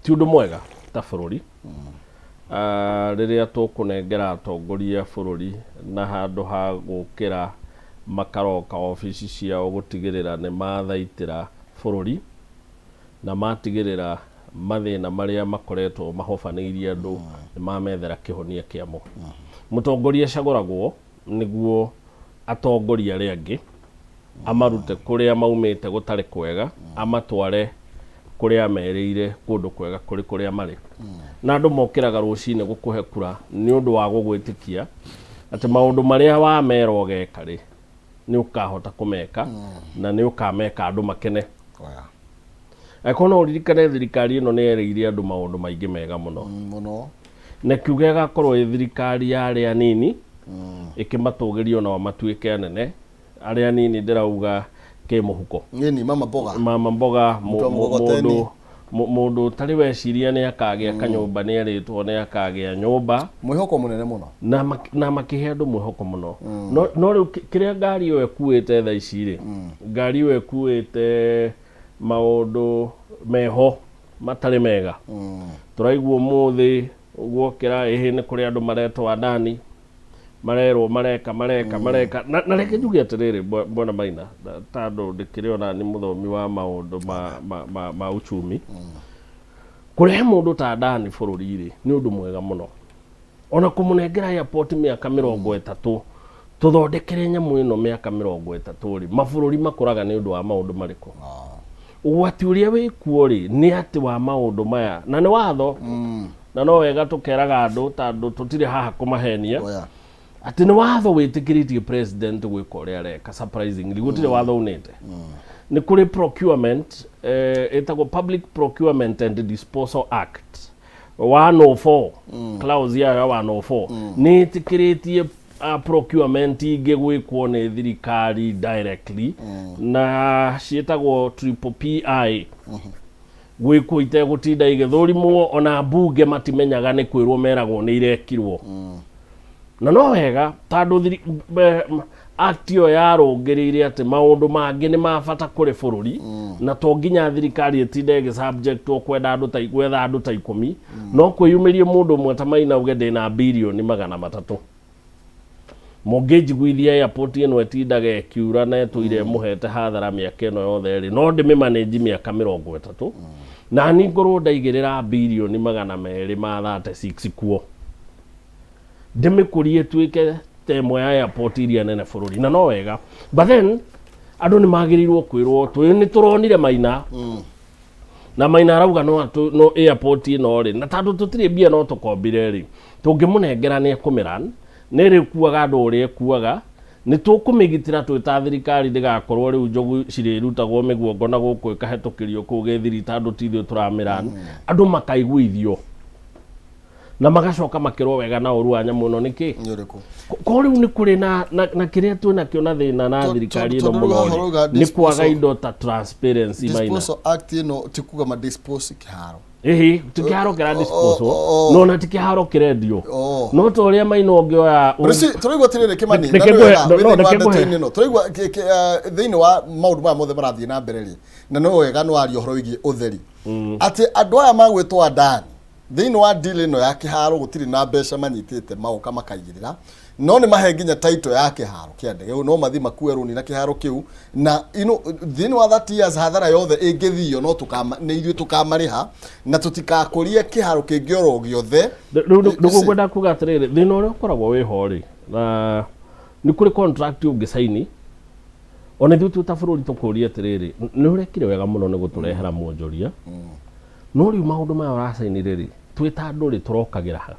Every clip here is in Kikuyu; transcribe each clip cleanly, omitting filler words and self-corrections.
Ti ũndũ mwega ta bũrũri rĩrĩa tũkũnengera atongoria bũrũri na handũ ha gũkĩra makaroka obici ciao gũtigĩrĩra nĩ mathaitĩra bũrũri na matigĩrĩra mathĩna marĩa makoretwo mahobanĩirie andũ nĩ mamethera kĩhonia kĩamo. Mũtongoria acagũragwo nĩguo atongorie arĩa angĩ, amarute kũrĩa maumĩte gũtarĩ kwega, amatware kũrĩa amerĩire kũndũ kwega kũrĩ kũrĩa marĩ. Na andũ mokĩraga rũcinĩ gũkũhe kura nĩ ũndũ wa gũgwĩtĩkia atĩ maũndũ marĩa wamera ũgeka rĩ, nĩ ũkahota kũmeka na nĩ ũkameka andũ makene. Angĩkorwo no ũririkane thirikari ĩno nĩ yerĩire andũ maũndũ maingĩ mega mũno. Mũno. Na ĩkiuga ĩgakorwo ĩ thirikari ya arĩa anini, ĩkĩmatũgĩria onao matuĩke anene. Arĩa anini ndĩrauga kĩmũhuko. Nini, mama mboga. Mama mboga, Mtu wa mkokoteni. Mũndũ ũtarĩ weciria nĩ akagĩa kanyũmba nĩ erĩtwo nĩ akagĩa nyũmba. Mwĩhoko mũnene mũno. Na makĩhe andũ mwĩhoko mũno. No rĩu kĩrĩa ngari ĩyo ĩkuĩte thaa ici rĩ, ngari ĩyo ĩkuĩte maũndũ meho matarĩ mega. Tũraigua ũmũthĩ guokĩra ĩhĩ nĩ kũrĩ andũ maretwo Adani, marerwo mareka mareka mareka na reke njuge atĩrĩrĩ, Bwana Maina, tondũ ndĩkĩrĩ ona nĩ mũthomi wa maũndũ ma uchumi, kũrehe mũndũ ta Adani bũrũri-rĩ nĩ ũndũ mwega mũno. Ona kũmũnengera airport mĩaka 30, tũthondekere nyamũ ĩno mĩaka 30 rĩ, mabũrũri makũraga nĩ ũndũ wa maũndũ marĩkũ? Ũgwati ũrĩa wĩkuo rĩ nĩ atĩ wa maũndũ maya, na nĩ watho, na no wega tũkeraga andũ tondũ tũtirĩ haha kũmahenia atĩ nĩ watho wĩtĩkĩrĩtie president gwĩka ũrĩa areka. Surprisingly gũtirĩ watho unĩte. Nĩ kũrĩ procurement, ĩtagwo Public Procurement and Disposal Act 104, clause yayo ya 104 nĩ ĩtĩkĩrĩtie procurement ingĩ gwĩkwo nĩ thirikari directly, na ciĩtagwo triple PI, gwĩkwo itegũtinda igĩthũrimwo, ona mbunge matimenyaga, nĩ kwĩrwo meragwo nĩ irekirwo. Na no wega tondũ act ĩyo yarũngĩrĩire atĩ maũndũ mangĩ nĩ ma bata kũrĩ bũrũri, na to nginya thirikari ĩtinde ĩgĩsubjectwo kwenda andũ ta gwetha andũ ta 10. No kwĩyumĩrie mũndũ ũmwe ta Maina uge ndĩna 300 birioni mũngĩnjiguithia airport ĩno ĩtindaga ĩkiura na ĩtũire mũhete hathara mĩaka ĩno yothe rĩ, no ndĩmĩmanĩnji mĩaka 30 na ni ngorwo ndaigĩrĩra 236 birioni kuo ndĩmĩkũrie ĩtuĩke ta ĩmwe ya airport iria nene bũrũri. Na no wega, but then andũ nĩ magĩrĩirwo kwĩrwo twĩ nĩ tũronire Maina na Maina arauga no no airport ĩno rĩ, na tondũ tũtirĩ mbia no tũkombire rĩ, tũngĩmũnengera nĩ ekũmĩran nĩ ĩrĩkuaga andũ ũrĩa ĩkuaga, nĩ tũkũmĩgitĩra twĩ ta thirikari ndĩgakorwo rĩu njogu cirĩrutagwo mĩguongo na gũkũ ĩkahetũkĩrio kũu gĩthiri tondũ ti ithuĩ tũramĩran. Andũ makaiguithio na magacoka makĩrwo wega na ũru wa nyamũ ĩno nĩkĩ. Nĩ ũrĩkũ? Ko rĩu nĩ kũrĩ na kĩrĩa twĩnakĩo na thĩna na thirikari ĩno tondũ rĩu mũno haha rĩ, ũrauga nĩ kwaga indo ta transparency, Maina. Disposal Act ĩno ti kuga ma dispose kĩharo. Ĩhĩ, ti kĩharo kĩra disposal, no na ti kĩharo kĩrendio. No ta ũrĩa Maina ũngĩoya Tũraigua atĩrĩrĩ, Kĩmani, na Reke nĩ wega, no, wĩ thĩinĩ reke wa ngũhe. ndeto-inĩ ĩno tũraigua thĩinĩ wa maũndũ maya mothe marathiĩ na mbere rĩ, na no wega nĩ waria ũhoro wĩgiĩ ũtheri, atĩ andũ aya magwĩtwo Adani thĩinĩ wa deal ĩno ya kĩharo gũtirĩ na mbeca manyitĩte magoka makaigĩrĩra, no nĩ mahe nginya title ya kĩharo kĩa ndege no mathiĩ makue rũni na kĩharo kĩu, na thĩinĩ wa 30 years hathara yothe ĩngĩthio no tũkama nĩ ithuĩ tũkamarĩha na tũtikakũrie kĩharo kĩngĩ oro gĩothe. Rĩu nĩguo ngwenda kuga atĩrĩrĩ, thĩna ũrĩa ũkoragwo wĩho rĩ, na nĩ kũrĩ contract ũngĩcaini, ona ithuĩ twĩ ta bũrũri tũkũria atĩrĩrĩ, nĩ ũrekire wega mũno nĩ gũtũrehera mwonjoria, no rĩu maũndũ maya ũracainire rĩ, twĩ ta andũ rĩ, tũrokagĩra ha?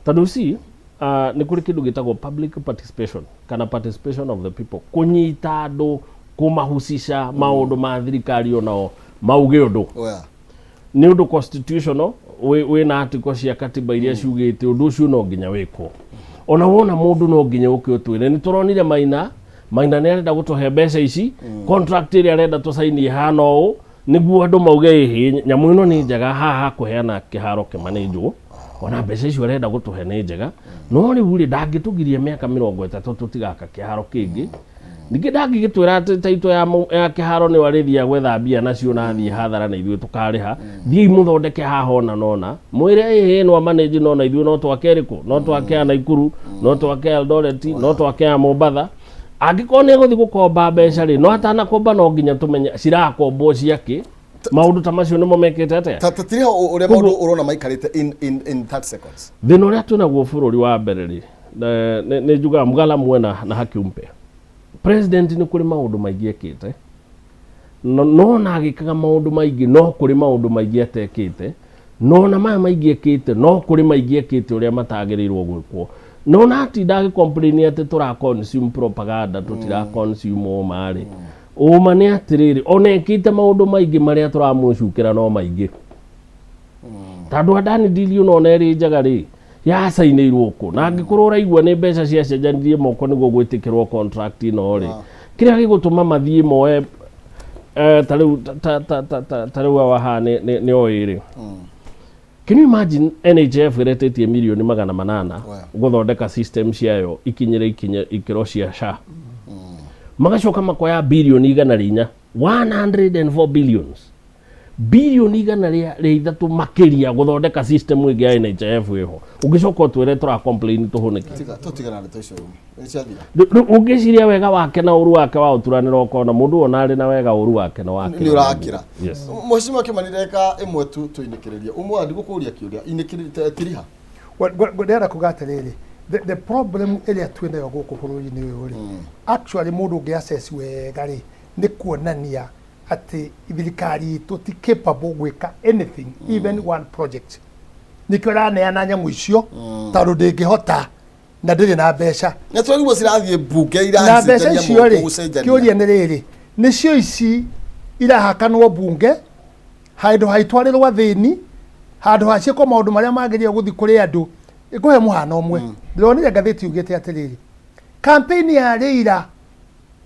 Tondũ si nĩ kũrĩ kĩndũ gĩtagwo public participation kana participation of the people, kũnyita andũ, kũmahusica maũndũ ma thirikari, onao mauge ũndũ. Nĩ ũndũ constitutional wĩna article cia katiba iria ciugĩte ũndũ ũcio no nginya wĩkwo. Ona wona mũndũ no nginya ũke ũtwĩre nĩ tũronire Maina, Maina nĩ arenda gũtũhe mbeca ici, contract ĩrĩa arenda tũcainie ĩhana ũũ, nĩguo andũ mauge ĩhĩ nyamũ ĩno nĩ njega haha kũheana kĩharo kĩmanĩnjwo, ona mbeca icio arenda gũtũhe nĩ njega, no rĩu rĩ ndangĩtũgiria mĩaka 30 tũtigaka kĩharo kĩngĩ. Ningĩ ndangĩgĩtwĩra atĩ taitũ ya kĩharo nĩyo arĩthiaga gwetha mbia nacio na athiĩ hathara na ithuĩ tũkarĩha. Thiĩi mũthondeke haha ona nona mwĩre ĩhĩ no manage, no na ithuĩ no twake ĩrĩkũ, no twake ya Naikuru, no twake ya Eldoret, no twake ya Mombatha. Angĩkorwo nĩ egũthiĩ gũkomba mbeca rĩ, no atanakomba no nginya tũmenye cirakombwo ciakĩ. Maũndũ ta macio nĩmo mekĩte atĩa? Ta tiri ho ũrĩa maũndũ ũrona maikarĩte in 30 seconds. Thĩna ũrĩa twĩnaguo bũrũri wa mbere rĩ, nĩ njugaga mgala mwena na haki umpe. President nĩ kũrĩ maũndũ maingĩ ekĩte, no na agĩkaga maũndũ maingĩ, no kũrĩ maũndũ maingĩ atekĩte, no na maya maingĩ ekĩte, no kũrĩ maingĩ ekĩte ũrĩa matagĩrĩirwo gwĩkwo. No na atinda agĩ complain atĩ tũra consume propaganda, tũtira consume ũma rĩ. Ũma nĩ atĩrĩrĩ, ona ekĩte maũndũ maingĩ marĩa tũramũcukĩra no maingĩ. Tondũ Adani deal ĩno ona ĩrĩ njega rĩ, yacainĩirwo kũ? Na angĩkorwo ũraigua nĩ mbeca ciacenjanirie moko nĩguo gwĩtĩkĩrwo contract ĩno rĩ, kĩrĩa gĩgũtũma mathiĩ moe ta rĩu awa haha nĩ oĩ rĩ. Can you imagine NHIF ĩretĩtie mirioni 800 gũthondeka system ciayo ikinyĩre ikĩro cia SHA? Magacoka makoya birioni 104, 104 billions, birioni 103 makĩria gũthondeka system ĩngĩ ya NHIF ĩho. Ũngĩcoka ũtwĩre tũra complain tũhũ nĩkĩ? Tiga tũtigana ndeto icio nĩ ciathira. Rĩu ũngĩciria wega wake na ũru wake wa ũturanĩra, ũkona mũndũ ona arĩ na wega, ũru wake na wake nĩ ũrakĩra. Yes. Mheshimiwa Kimani, ndagĩka ĩmwe tu tũinĩkĩrĩrie umwe ndigũkũria kĩũria inĩkĩrĩrie tiriha. Ndĩrenda kuga atĩrĩrĩ, the problem ĩrĩa twĩ nayo gũkũ bũrũri-inĩ ũyũ rĩ, actually mũndũ ũngĩ assess wega rĩ, nĩ kuonania atĩ thirikari itũ ti capable gwĩka anything, even one project. Nĩkĩo ĩraneana nyamũ icio, tondũ ndĩngĩhota na ndĩrĩ na mbeca. Na twarigwo cirathiĩ mbunge Na mbeca iracicania icio moko rĩ, gũcenjania. Kĩũria nĩ rĩrĩ, nĩcio ici irahakanwo mbunge handũ haitwarĩrwo athĩni, handũ haciĩkwo maũndũ marĩa magĩrĩire gũthiĩ kũrĩ andũ? Ngũhe mũhano ũmwe. Ndĩronire ngathĩti yugĩte atĩrĩrĩ, campaign ya Raila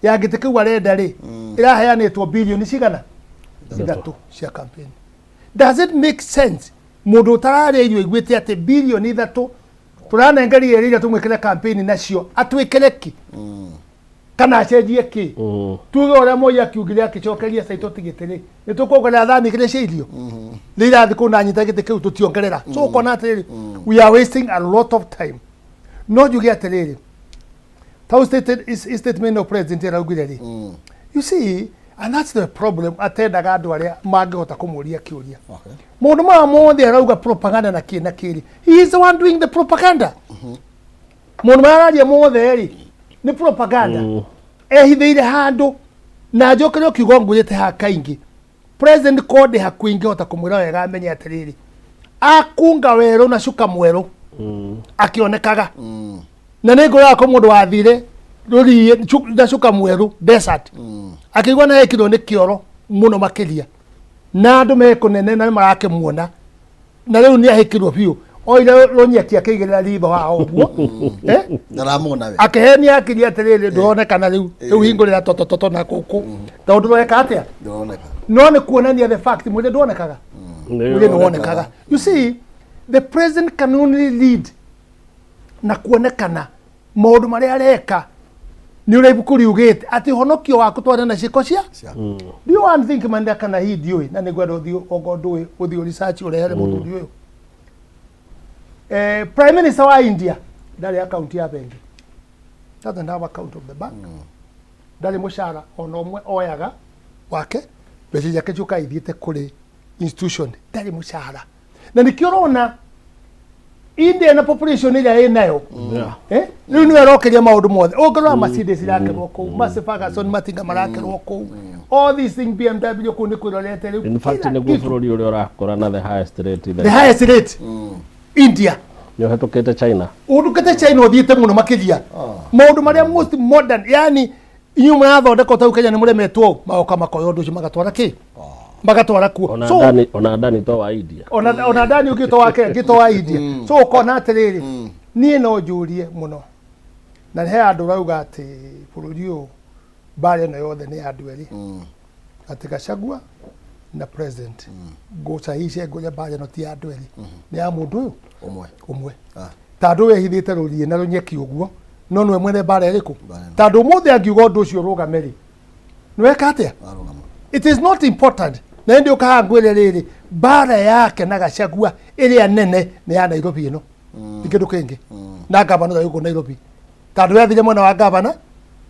ya gĩtĩ kĩu arenda rĩ, ĩraheanĩtwo bilioni cigana? 3 cia campaign. Does it make sense mũndũ ũtararĩa irio aiguĩte atĩ bilioni 3 tũranengeria Raila tũmwĩkĩre campaign nacio, atwĩkĩre kĩ kana acenjie kĩ? Tuge ũrĩa Moi akiugire akĩcokeria Saitoti gĩtĩ rĩ, nĩ tũkuongerera thani igĩrĩ cia irio nĩ irathiĩ kũu na nyita gĩtĩ kĩu tũtiongerera. So ũkona atĩrĩrĩ, we are wasting a lot of time. No njuge atĩrĩrĩ, tau statement of president araugire rĩ, you see, and that's the problem, atendaga andũ arĩa mangĩhota kũmũria kĩũria. Maũndũ maya mothe arauga propaganda na kĩ na kĩrĩ, he is the one doing the propaganda. Mũndũ marĩa araria mothe rĩ, nĩ propaganda ehithĩire handũ. Na njokere kiugo ngwĩrĩte haha kaingĩ, president konde hakuhĩ ingĩhota kũmwĩra wega amenye atĩrĩrĩ, akunga werũ na cuka mwerũ akĩonekaga, na nĩ ngũraga kũ mũndũ wathire rũriĩ na cuka mwerũ desert, akĩigua na ekirwo nĩ kĩoro mũno makĩria, na andũ me kũnene na nĩ marakĩmuona, na rĩu nĩ ahĩkirwo biũ, oire rũnyeki akĩigĩrĩra ritho haha ũguo. Eh? Ndaramona we. Akĩhenia akiria atĩrĩrĩ, ndũronekana rĩu, rĩu hingũrĩra totototo na gũkũ, tondũ ndũreka atĩa? Ndĩroneka. No nĩ kuonania the fact mwĩrĩ ndwonekaga, mwĩrĩ nĩ wonekaga. You see, the president can only lead na kuonekana maũndũ marĩa areka. Nĩ ũrĩa ibuku riugĩte atĩ ũhonokio waku twarĩ na ciĩko cia Do you want think manda kana hii ndiũĩ, na nĩngwenda ũthiĩ okorwo ndũĩ ũthiĩ research ũrehere mũthuri ũyũ. Prime minister wa India ndarĩ account ya bengi, doesn't have account of the bank. Ndarĩ mũcara ona ũmwe oyaga wake, mbeca ciake ciũkaga ithiĩte kũrĩ institution, ndarĩ mũcara. Na nĩkĩo ũrona India na population ĩrĩa ĩnayo. Eh? Rĩu nĩwe arokeria maũndũ mothe. Ũngĩrora, Mercedes irakerwo kũu, Massey Ferguson matinga marakerwo kũu, all these things, BMW kũu nĩ kwĩrorete rĩu. In fact, Kila nĩguo kitu. bũrũri ũrĩa ũrakũra na the highest rate. The highest rate, India. Nĩ ũhetũkĩte China. Ũndũkĩte China, ũthiĩte mũno makĩria maũndũ marĩa most modern. Yani inyuĩ mũrathondeka tau Kenya nĩ mũremetwo ũũ, magoka makoya ũndũ ũcio magatwara kĩ, magatwara kuo. Ona So Dani, ona Dani to wa India. Ona Dani ũngĩtwo wake ngĩtwo wa India. So ũkona atĩrĩrĩ, niĩ no njũrie mũno, na he andũ rauga atĩ bũrũri ũyũ mbara ĩno yothe nĩ ya andũ erĩ, atĩ Gachagua na president. Ngũcahice ngũria, mbara ĩno ti ya andũ erĩ, nĩ ya mũndũ ũyũ ũmwe. Ũmwe. Ah. Tondũ wehithĩte rũriĩ na rũnyeki ũguo. No nĩwe mwene mbara ĩrĩkũ? Tondũ ũmũthĩ angiuga ũndũ ũcio ũrũgame rĩ, nĩweka atĩa? Warũgama. It is not important. Na ĩndĩ ũkaga ngwĩre rĩrĩ, mbara yake na Gachagua ĩrĩa nene nĩ ya Nairobi ĩno, ti kĩndũ kĩngĩ. Na gavana ũrĩa gũkũ Nairobi, tondũ yathire mwena wa gavana,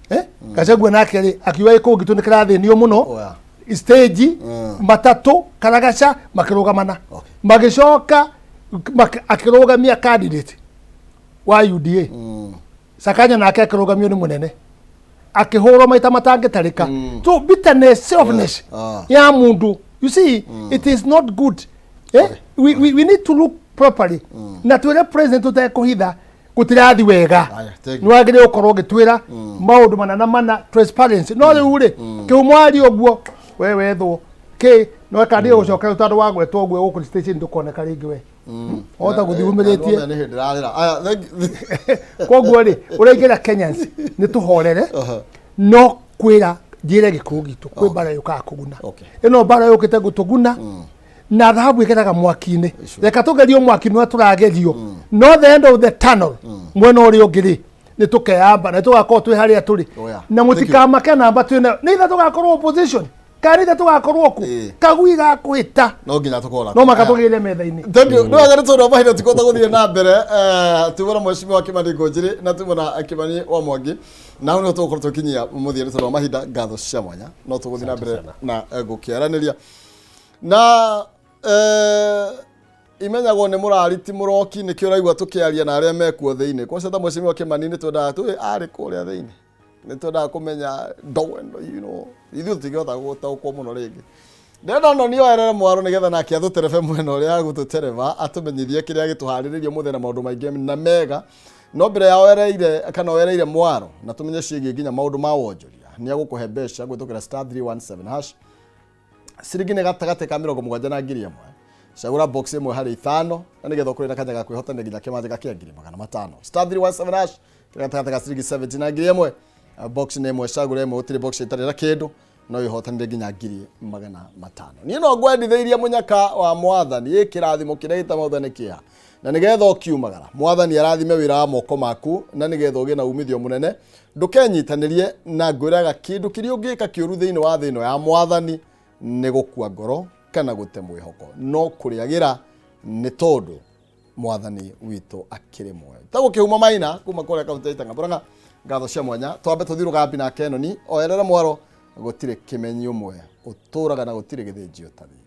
eh? Gachagua nake rĩ akiuga gĩkũũ gitũ nĩ kĩrathĩnio mũno. Oh, yeah. Stage matatũ karagaca makĩrũgamana. Magĩcoka akĩrũgamia candidate wa UDA. Sakanya nake akĩrũgamio nĩ mũnene, akĩhũrwo maita matangĩtarĩka. So bitterness, selfness ya mundu, you see, it is not good, eh? We need to look properly na twĩre president tũtekũhitha gũtirathi wega. Aya, thank you. Nĩ wagĩrĩire gũkorwo ũgĩtwĩra maũndũ mana na mana, transparency. No rĩu rĩ, kĩhumo aria ũguo, we wethwo kĩ no kandige gũcokera tondũ wagwetwo ũguo gũkũ station ndũkoneka rĩngĩ we ota gũthiĩ umĩrĩtie. Nĩ hĩndĩ rarĩra. Aya, thank you. Koguo rĩ, ũraingĩra Kenyans nĩ tũhorere, no kwĩra njĩre gĩkũyũ gitũ kwĩ mbara yũkaga kũguna. Ĩno mbara yũkĩte gũtũguna na thahabu ĩgeraga mwaki-inĩ. Reka tũgerio mwaki-inĩ ũrĩa tũragerio, no the end of the tunnel mwena ũrĩa ũngĩ rĩ, nĩ tũkeyamba na tũgakorwo twĩ harĩa tũrĩ. Oh, yeah. Na Thank you. mũtikamake namba twĩ nayo nĩ itha tũgakorwo opposition kana nĩ itha tũgakorwo kũ kagui gakũhĩta. No nginya tũkorwo. No maka tũgĩre metha-inĩ. Thank you. Nĩ wega nĩ tondũ wa mahinda tikũhota gũthiĩ na mbere. Tumana mheshimiwa Kimani Ngũnjiri na tumana Kimani wa Mwangi. Na hau nĩho tũgũkorwo tũkinyia mũthia nĩ tondũ wa mahinda. Ngatho cia mwanya. No tũgũthiĩ na mbere Sana. na gũkĩaranĩria. Na imenyagwo nĩ mũrari ti mũroki, nĩkĩo ũraigua tũkĩaria na arĩa mekuo thĩinĩ. Kwaca ta mheshimiwa Kimani nĩ twendaga tũĩ arĩ kũrĩa thĩinĩ. Nĩ twendaga kũmenya ndogo ĩno, ithuĩ tũtingĩhota gũtaũkwo mũno rĩngĩ. Ndĩrenda no nĩ oerere mwaro nĩgetha nake atũterebe mwena ũrĩa agũtũtereba, atũmenyithie kĩrĩa gĩtũharĩrĩirie mũthenya na maũndũ maingĩ na mega. No mbere ya oereire kana oereire mwaro na tũmenye ciĩgiĩ nginya maũndũ ma wonjoria, nĩ agũkũhe mbeca gwĩtũkĩra *317#. Ciringi nĩ gatagatĩ ka 70 na 1000. Cagũra box ĩmwe harĩ ithano na nĩgetha ũkorwo na kanya ga kwĩhotanĩra nginya kĩmanjĩka kĩa 500,000. *317# kĩrĩ gatagatĩ ka ciringi 70 na 1000. Box nĩ ĩmwe, cagũra ĩmwe, gũtirĩ box ĩtarĩ na kĩndũ, no ĩhotanĩre nginya 500,000. Niĩ no ngwendithĩirie mũnyaka wa mwathani, ĩ kĩrathimo kĩrĩa gĩtamaũtha nĩ kĩeha, na nĩgetha ũkiumagara mwathani arathime wĩra wa moko maku, na nĩgetha ũgĩe na umithio mũnene. Ndũkenyitanĩrie na ngwĩraga kĩndũ kĩrĩa ũngĩka kĩũru thĩinĩ wa thĩ ĩno ya mwathani nĩ gũkua ngoro kana gũte mwĩhoko, no kũrĩagĩra nĩ tondũ mwathani witũ akĩrĩ muoyo. Tagwo Kĩhumo Maina kuma kũrĩa kaunti ya Itang'a Murang'a. Ngatho cia mwanya. Twambe tũthiĩ rũgambi nake Enoni oerere mwaro, gũtirĩ kĩmenyi ũmwe ũtũraga na gũtirĩ gĩthĩnji ũtathiaga.